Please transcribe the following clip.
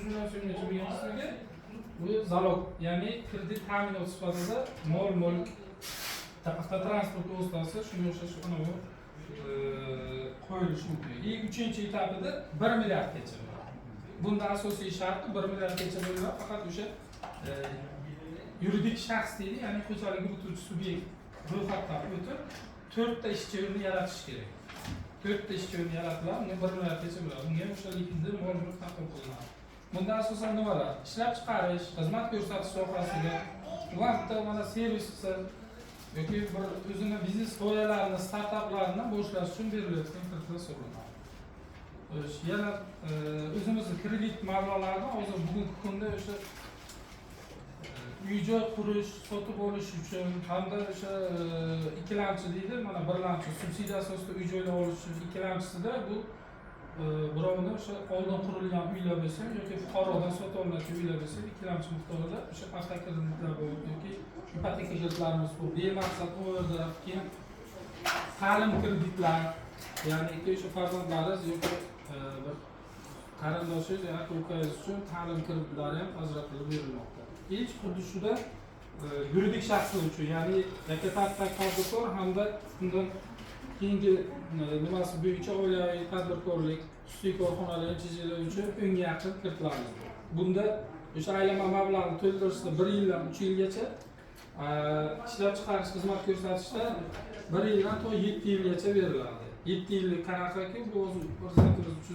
300 million so'mgacha bo'lgan qismiga bu залог, ya'ni kredit ta'minot sifatida mol mulk, avtotransport vositasi, shunga o'xshash anavi qo'yilishi mumkin. И uchinchi etapida 1 milliardgacha bo'ladi. Bunda asosiy sharti 1 milliardgacha bo'ladi, faqat o'sha yuridik shaxs deydi, ya'ni xo'jalik yurituvchi subyekt ro'yxatdan o'tib, to'rtta ishchi o'rni yaratish kerak. To'rtta ishchi o'rni yaratiladi, unga 1 milliardgacha bo'ladi. Unga ham o'sha likvidni mol mulk taqdim qilinadi. Bunda asosan nimalar? Ishlab chiqarish, xizmat ko'rsatish sohasiga, ular bitta mana servis qilsa yoki bir o'zini biznes g'oyalarini, startaplarni boshlash uchun berilayotgan kreditlar hisoblanadi. Xo'sh, yana o'zimizni kredit mablag'larini hozir bugungi kunda o'sha uy joy qurish, sotib olish uchun hamda o'sha ikkilamchi deydi, mana birlamchi subsidiya asosida uy joylar olish uchun, ikkilamchisida bu birovni o'sha oldin qurilgan uylar bo'lsa yoki fuqarodan sotib olinadigan uylar bo'lsa, ikkilamchi miqdorida o'sha avtokreditlar bor yoki ipoteka kreditlarimiz bor, bemaqsad overdraft, keyin ta'lim kreditlar, ya'ni o'sha farzandlaringiz yoki bir qarindoshingiz yoki ukangiz uchun ta'lim kreditlari ham ajratilib berilmoqda. И xuddi shuda yuridik shaxslar uchun, ya'ni yakka tartibdagi tadbirkor hamda undan keyingi nimasi bo'yicha oilaviy tadbirkorlik, xususiy korxonalar, МЧЖ lar uchun 10ga yaqin kreditlarimiz bor. Bunda o'sha aylanma mablag'ni to'ldirishda 1 yildan 3 yilgacha, ishlab chiqarish, xizmat ko'rsatishda 1 yildan to 7 yilgacha beriladi. 7 yillik qanaqaki, bu o'zi prezidentimiz 300